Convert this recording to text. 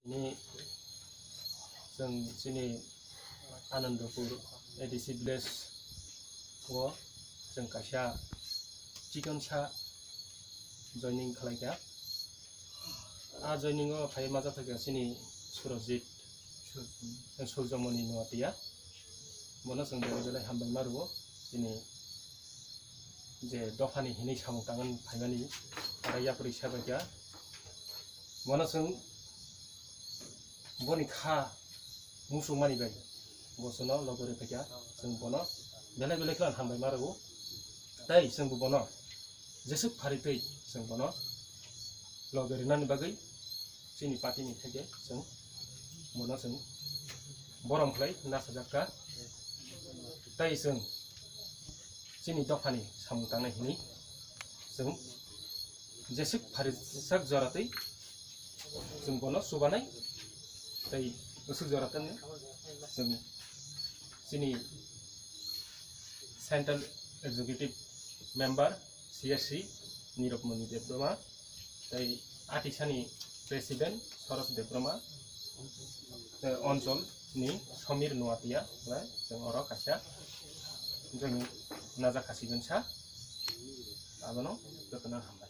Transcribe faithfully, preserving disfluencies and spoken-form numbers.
Ni chwng chini Anandapur A D C village o chwng kaisa chikonsa joining khlaikha. A joining o phai majak kha chini Surajit, Surjamoni Nuatia. Bono chwng belai belai hambai ma rwo. Chini je dophani hinwi samung tangwi phaimani aro yapri sabaikha. Bono chwng boni kha muchungmani bai bo chwngno logo rwphaikha, chwng bono belai belai khe hambai ma rwo. Tei chwngbo bono jeswk pharitwi chwng bono logo rwnani bagwi chini party ni theke chwng bono chwng borom khlai nasajakha. Tei chwng chini dophani samung tangnai hinwi chwng jeswk pharijak joratwi chwng bono chubanai tei bwswk joratani chwng chini Central Executive Member C S C Nirok Moni Debbarma tei Atisani President Soros Debbarma tei Onchol ni Somir Nuatia bai chwng oro kaisa joining najak khasigon sa abono jotono hambai.